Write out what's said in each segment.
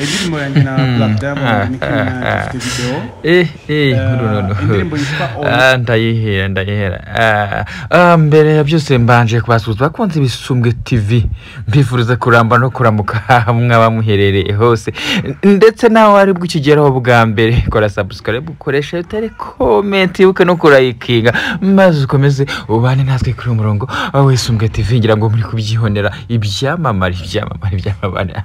Indirimbo yanjye na Black Diamond, Nicki Minaj ifite video. No. Indirimbo yitwa Oya. Ndayihera, ndayihera. Mbere ya byose mbanje kubasuhuza bakunze Ibisumbwe TV, mbifuriza kuramba no kuramuka mwaba muherereye hose, ndetse nawe wari bw'ikigeraho bwa mbere, kora subscribe, ukoreshe tele comment, wibuke no kurayikinga, maze ukomeze ubane natwe kuri uyu murongo w'Isumbwe TV. Ngira ngo muri kubyibonera, ibyamamare, ibyamamare, ibyamamare.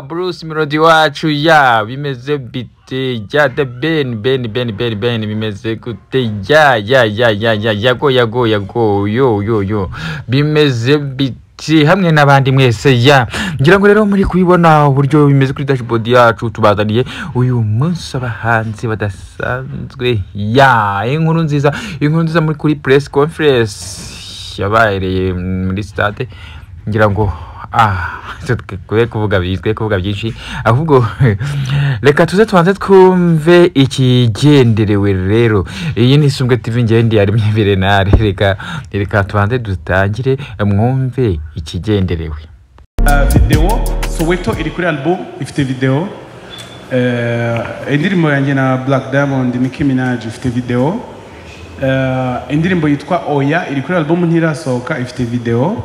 Bruce Melody wacu, ya bimeze bite? Ya The Ben, Ben, Ben, Ben, Ben, bimeze gute? Ya ya ya ya ya yago, yago, yago, yo yo yo, bimeze bite? Hamwe n'abandi mwese, ya ngira ngo rero muri kubibona uburyo bimeze kuri dashboard yacu. Tubazaniye uyu munsi abahanzi badasanzwe, ya inkuru nziza, inkuru nziza muri kuri press conference yabereye muri stade. Ngira ngo twe kuvuga, twe kuvuga byinshi, ahubwo reka tuze tubanze twumve ikigenderewe. Rero iyi ni Isumbwe TV, ngende yari Bernard. Reka tubanze dutangire mwumve ikigenderewe. Video Soweto iri kuri album, ifite video. Indirimbo yanjye na Black Diamond, Nicki Minaj ifite video. Indirimbo yitwa Oya iri kuri album, ntirasohoka, ifite video.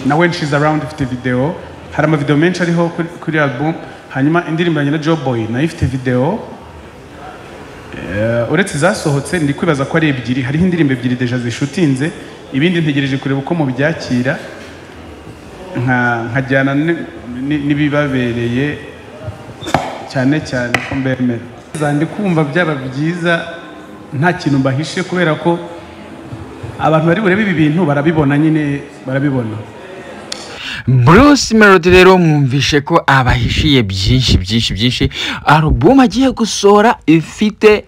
Na When She's Around ifite video. Hari amavideo menshi ariho kuri album. Hanyuma indirimbo yanjye na Joe Boy nayo ifite video. Uretse izasohotse, ndi kwibaza ko ari ebyiri. Hariho indirimbo ebyiri déjà zishutinze, ibindi ntegereje kureba uko mubyakira, nkajyana n'ibibabereye, cyane cyane ko mbemera. Ndi kumva byaba byiza nta kintu mbahishe, kubera ko abantu bari burebe ibi bintu barabibona nyine, barabibona. Bruce Melody rero mwumvishe ko abahishiye byinshi, byinshi, byinshi. Album agiye gusohora ifite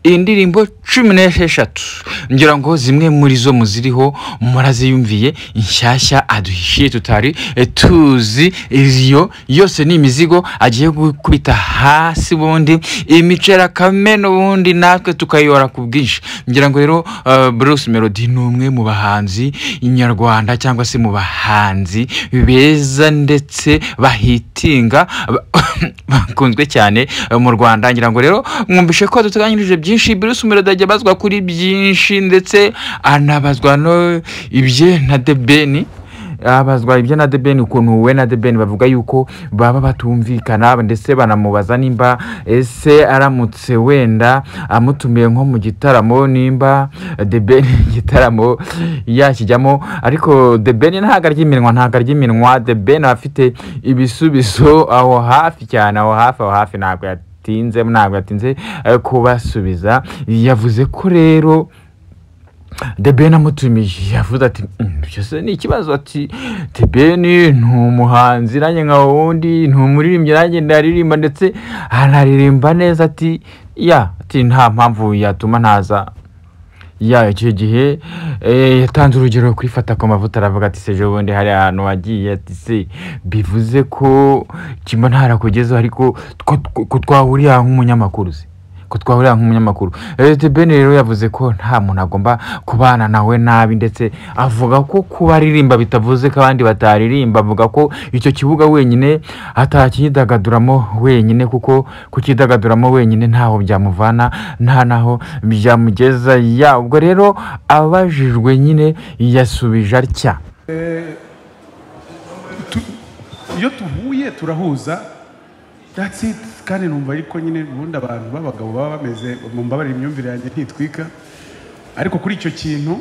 indirimbo 16. Ngira ngo zimwe muri zo muziriho, muraziyumviye, inshyashya aduhishiye tutari tuzi. Iyo yose ni imizigo agiye gukubita hasi, ubundi imicera kamena, ubundi natwe tukayora ku bwinshi. Ngira ngo rero Bruce Melody ni umwe mu bahanzi nyarwanda, cyangwa se mu bahanzi beza ndetse bahitinga, bakunzwe cyane mu Rwanda. Ngira ngo rero mwumvishe ko duteganyirije byinshi. Bruce Melody ajya abazwa kuri byinshi, ndetse anabazwa no ibye na The Ben, abazwa ibyo na The Ben, ukuntu we na The Ben bavuga yuko baba batumvikana, ndetse banamubaza nimba ese aramutse wenda amutumiye nko mu gitaramo, nimba The Ben igitaramo yakijyamo. Ariko The Ben ntabwo arya iminwa, ntabwo arya iminwa. The Ben aba afite ibisubizo aho hafi cyane, aho hafi, aho hafi. Ntabwo yatinze, ntabwo yatinze kubasubiza. Yavuze ko rero The Ben amutumiye, yavuze ati: "Byose ni ikibazo?" Ati: "The Ben ni umuhanzi nanjye nka wundi, ni umuririmbyi nanjye ndaririmba, ndetse anaririmba neza." Ati ya, ati nta mpamvu yatuma ntaza. Ya icyo gihe yatanze urugero kwifata ku mavuta, aravuga ati: "Se bundi hari ahantu wagiye?" Ati: "Se bivuze ko kimba ntarakugezeho, ariko ko twahuriye aha nk'umunyamakuru, se ko twahurira nk'umunyamakuru?" The Ben rero yavuze ko nta muntu agomba kubana nawe nabi, ndetse avuga ko kuba aririmba bitavuze ko abandi bataririmba. Avuga ko icyo kibuga wenyine atakidagaduramo wenyine, kuko kukidagaduramo wenyine ntaho byamuvana, nta naho byamugeza. Ya ubwo rero abajijwe nyine yasubije atya. Iyo tuhuye turahuza, that's it. Kandi numva ariko nyine ubundi abantu b'abagabo baba bameze, mumbabarire imyumvire yanjye ntitwika, ariko kuri icyo kintu,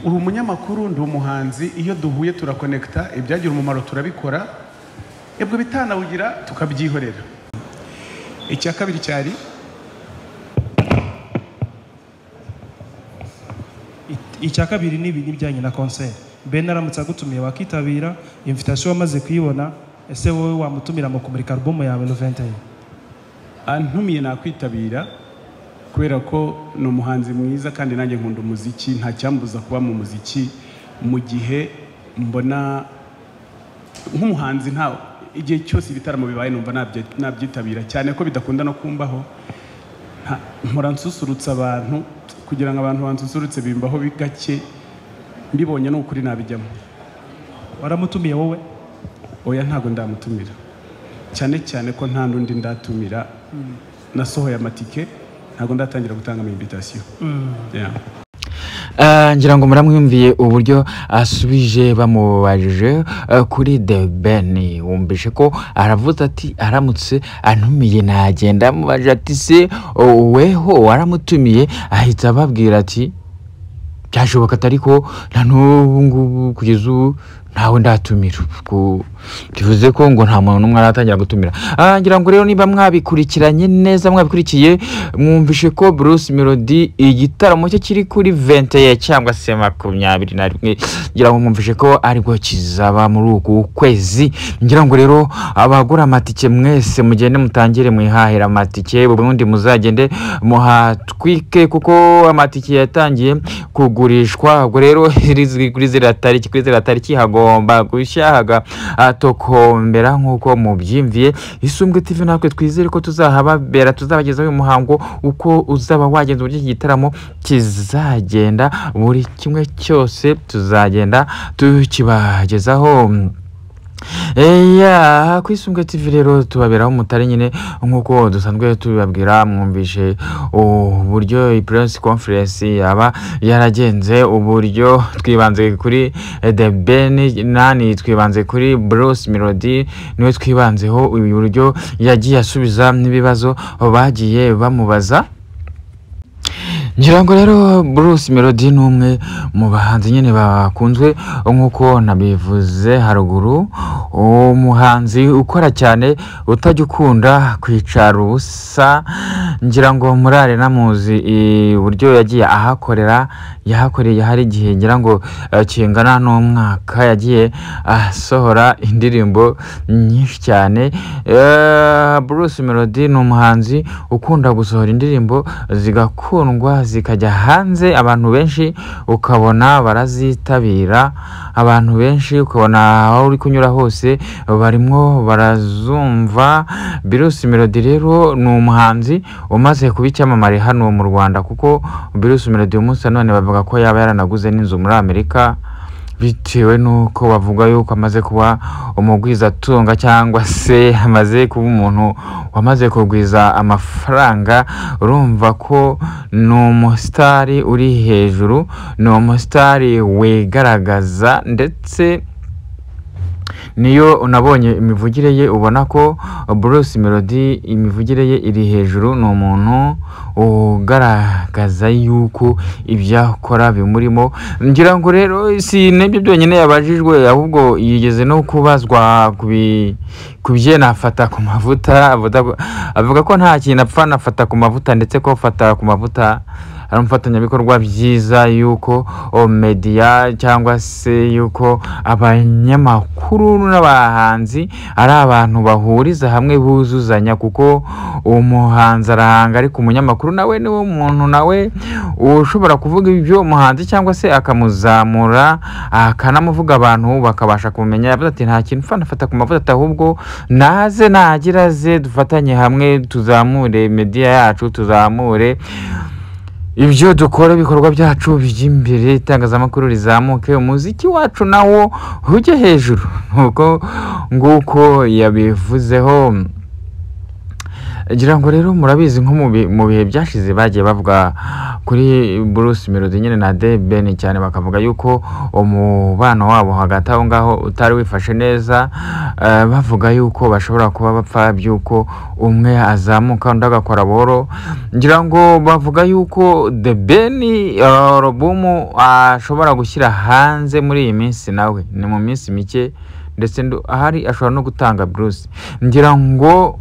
uri umunyamakuru, ndi umuhanzi, iyo duhuye turakonekita, ibyagira umumaro turabikora, ibwo bitanawugira tukabyihorera. Icya kabiri cyari? Icya kabiri ni ibijyanye na concert. Ben aramutse agutumiye wakitabira? Invitation wamaze kuyibona? Ese wowe wamutumira mu kumurika album yawe le 21? Antumiye nakwitabira, kubera ko ni umuhanzi mwiza kandi nanjye nkunda umuziki. Nta cyambuza kuba mu muziki mu gihe mbona nk'umuhanzi. Nta igihe cyose ibitaramo bibaye numva nabyitabira, cyane ko bidakunda no kumbaho. Mpora nsusurutsa abantu, kugira ngo abantu bansusurutse bimbaho gake. Mbibonye ni ukuri nabijyamo. Waramutumiye wowe? Oya, ntabwo ndamutumira, cyane cyane ko nta n'undi ndatumira. Nasohoye amatike, ntabwo ndatangira gutanga ama invitation. Yeah. Ngira ngo muramwumviye uburyo asubije bamubajije kuri The Ben. Wumvishe ko aravuze ati aramutse antumiye nagenda. Amubajije ati se weho waramutumiye? Ahita ababwira ati byashoboka, atari ko na n'ubu ngubu kugeza ubu ntawe ndatumira. Bivuze ko ngo nta muntu n'umwe aratangira gutumira. Ngira ngo rero niba mwabikurikiranye neza, mwabikurikiye, mwumvishe ko Bruce Melody igitaramo cye kiri kuri 21 cyangwa se 21. Ngira ngo mwumvishe ko aribwo kizaba muri uku kwezi. Ngira ngo rero abagura amatike mwese mugende mutangire mwihahira amatike, ubundi muzagende muhatwike, kuko amatike yatangiye kugurishwa. Ubwo rero kuri ziriya tariki hagomba gushya hagatokombera nk'uko mubyimviye. Isumbwe TV natwe twizere ko tuzahababera, tuzabagezaho uyu muhango uko uzaba wagenze, uburyo iki gitaramo kizagenda, buri kimwe cyose tuzagenda tukibagezaho. Eya, ku Isumbwe TV rero tubaberaho mutari nyine nk'uko dusanzwe tubibabwira. Mwumvishe uburyo iyi press conference yaba yaragenze, uburyo twibanze kuri The Ben nani, twibanze kuri Bruce Melody, niwe twibanzeho, uburyo yagiye asubiza n'ibibazo bagiye bamubaza. Ngira ngo rero Bruce Melody ni umwe mu bahanzi nyine bakunzwe nk'uko nabivuze haruguru, umuhanzi ukora cyane, utajya ukunda kwicara ubusa. Ngira ngo muri arena muzi uburyo yagiye ahakorera, yahakoreye hari igihe ngira ngo kingana n'umwaka, yagiye asohora indirimbo nyinshi cyane. Bruce Melody ni umuhanzi ukunda gusohora indirimbo zigakundwa, zikajya hanze, abantu benshi ukabona barazitabira, abantu benshi ukabona aho uri kunyura hose barimwo barazumva. Bruce Melody rero ni umuhanzi umaze kuba icyamamare hano mu Rwanda, kuko Bruce Melody uyu munsi none bavuga ko yaba yaranaguze n'inzu muri Amerika, bitewe n'uko bavuga yuko amaze kuba umugwizatunga cyangwa se amaze kuba umuntu wamaze kugwiza amafaranga. Urumva ko ni umusitari uri hejuru, ni umusitari wigaragaza, ndetse niyo unabonye imivugire ye ubona ko Bruce Melody imivugire ye iri hejuru. Ni umuntu ugaragaza yuko ibyo akora bimurimo. Ngira ngo rero si n'ibyo byonyine yabajijwe, ahubwo yigeze no kubazwa ku bye nafata ku mavuta, avuga ko nta kintu apfa nafata ku mavuta, ndetse ko fata ku mavuta ari umufatanyabikorwa byiza, yuko media cyangwa se yuko abanyamakuru n'abahanzi ari abantu bahuriza hamwe buzuzanya, kuko umuhanzi arahanga ariko umunyamakuru nawe niwe muntu nawe ushobora kuvuga ibyo umuhanzi cyangwa se akamuzamura akanamuvuga, abantu bakabasha kumenya. Yavuze ati nta kintu mfa nafata ku mavuta, ahubwo naze nagira ze dufatanye hamwe tuzamure media yacu, tuzamure ibyo dukora, ibikorwa byacu by'imbere, itangazamakuru rizamuke, umuziki wacu nawo ujye hejuru. Nuko nguko yabivuzeho. Ngira ngo rero murabizi nko mu bihe byashize bagiye bavuga kuri Bruce Melody nyine na The Ben cyane, bakavuga yuko umubano wabo hagati aho ngaho utari wifashe neza, bavuga yuko bashobora kuba bapfa by'uko umwe azamuka undi agakora buhoro. Ngira ngo bavuga yuko The Ben alubumu ashobora gushyira hanze muri iyi minsi, nawe ni mu minsi mike, ndetse ahari ashobora no gutanga Bruce. Ngira ngo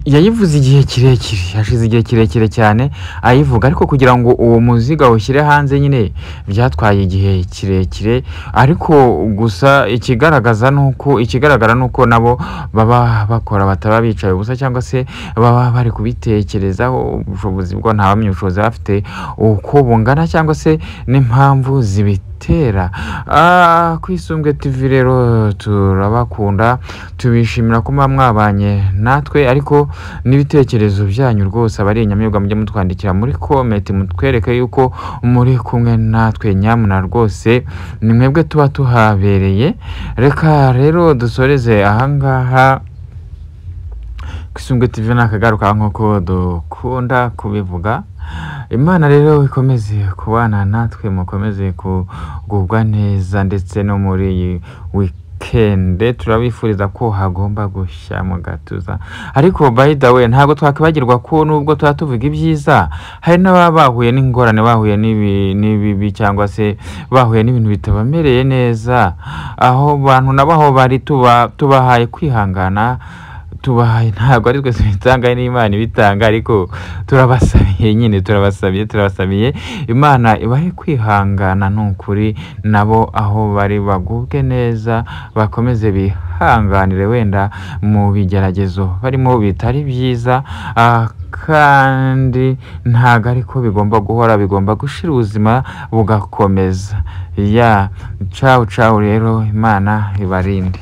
yayivuze igihe kirekire, hashize igihe kirekire cyane ayivuga, ariko kugira ngo uwo muziga awushyire hanze nyine byatwaye igihe kirekire. Ariko gusa ikigaragara nuko nabo baba bakora, bataba bicaye ubusa cyangwa se baba bari kubitekerezaho. Ubushobozi bwo ntawamenya ubushobozi bafite uko bungana cyangwa se n'impamvu zibitera. bibitera. Ku Isumbwe TV rero turabakunda, tubishimira ko muba mwabanye natwe, ariko n'ibitekerezo byanyu rwose aba ari inyamibwa, mujye mutwandikira muri comment mutwereke yuko muri kumwe natwe, nyamuna rwose ni mwebwe tuba tuhabereye. Reka rero dusoreze ahangaha. Ku Isumbwe TV nakagaruka nk'uko dukunda kubivuga. Imana rero ikomeze kubana natwe, mukomeze kugubwa neza, ndetse no muri iyi wikende turabifuriza ko hagomba gushya mu gatuza. Ariko by the way, ntabwo twakwibagirwa ko nubwo tuba tuvuga ibyiza, hari n'ababa bahuye n'ingorane, bahuye n'ibibi cyangwa se bahuye n'ibintu bitabamereye neza. Aho bantu nabo aho bari tubahaye kwihangana, tubahaye, ntabwo ari twe tubitanga, n'Imana ibitanga, ariko turabasabiye nyine, turabasabiye Imana ibahe kwihangana, ni ukuri nabo aho bari bagubwe neza, bakomeze bihanganire wenda mu bigeragezo barimo bitari byiza, kandi ntabwo ariko bigomba guhora, bigomba gushira ubuzima bugakomeza. Ya, cawu cawu rero, Imana ibarinde.